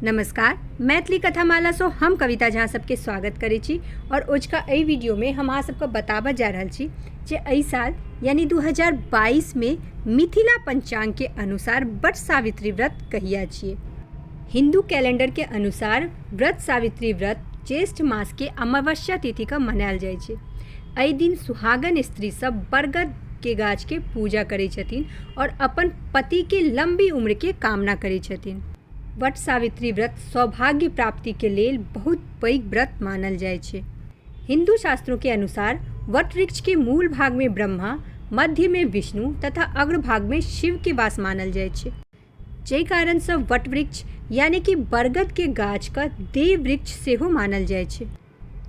नमस्कार, मैथिली कथामाला सँ हम कविता झा सबके स्वागत करै छी और ओजका एहि वीडियो में हम अहाँ सबके बताबऽ जा रहल छी जे एहि साल यानी 2022 में मिथिला पंचांग के अनुसार वट सावित्री व्रत कहिया छियै। हिंदू कैलेंडर के अनुसार व्रत सावित्री व्रत ज्येष्ठ मास के अमावस्या तिथि के मनायल जाइ छै। एहि दिन सुहागन स्त्री सब बरगद के गाछ के पूजा करै छथिन और अपन पति के लंबी उम्र के कामना करै छथिन। वट सावित्री व्रत सौभाग्य प्राप्ति के लेल बहुत पैघ व्रत मानल जाइ छै। हिंदू शास्त्रों के अनुसार वट वृक्ष के मूल भाग में ब्रह्मा, मध्य में विष्णु तथा अग्रभाग में शिव के वास मानल जाइ छै। जाहि कारण सँ वट वृक्ष यानी कि बरगद के गाछ के देव वृक्ष सेहो मानल जाइ छै।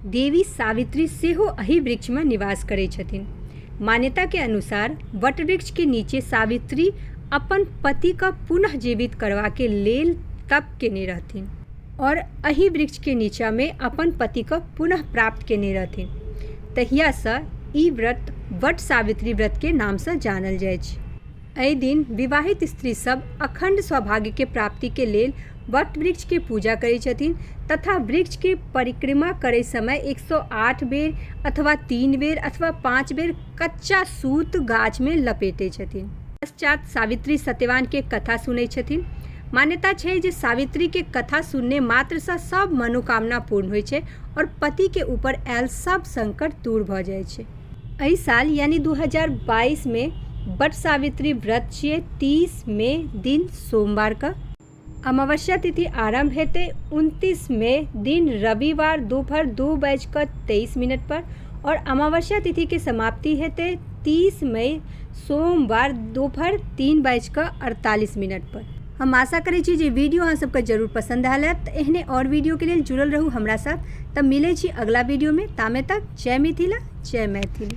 देवी सावित्री सेहो एहि वृक्ष में निवास करै छथिन। मान्यता के अनुसार वटवृक्ष के नीचे सावित्री अपन पति के पुनः जीवित करबा के लेल तप केने रहथिन और एहि वृक्ष के नीचा में अपन पति के पुनः प्राप्त केने रहथिन। तहिया सँ ई व्रत वट सावित्री व्रत के नाम सँ जानल जाइ छै। एहि दिन विवाहित स्त्री सब अखंड सौभाग्य के प्राप्ति के लेल वट वृक्ष के पूजा करै छथिन तथा वृक्ष के परिक्रमा करै समय 108 बेर अथवा 3 बेर अथवा 5 बेर कच्चा सूत गाछ में लपेटै छथिन। पश्चात सावित्री सत्यवान के कथा सुनै छथिन। मान्यता छै जे सावित्री के कथा सुनने मात्र सँ सब मनोकामना पूर्ण होइ छै और पति के ऊपर आयल सब संकट दूर भऽ जाइ छै। एहि साल यानी 2022 में वट सावित्री व्रत छियै 30 मई दिन सोमवार के। अमावस्या तिथि आरंभ हेतै 29 मई दिन रविवार दोपहर 2:23 पर और अमावस्या तिथि के समाप्ति हेतै 30 मई सोमवार दोपहर 3:48 पर। हम आशा करै छी जे वीडियो अहाँ सबके जरूर पसंद आयल हैत। तऽ एहने और वीडियो के लेल जुड़ल रहू हमरा साथ। तऽ मिलै छी अगला वीडियो में, तामे तक जय मिथिला जय मैथिली।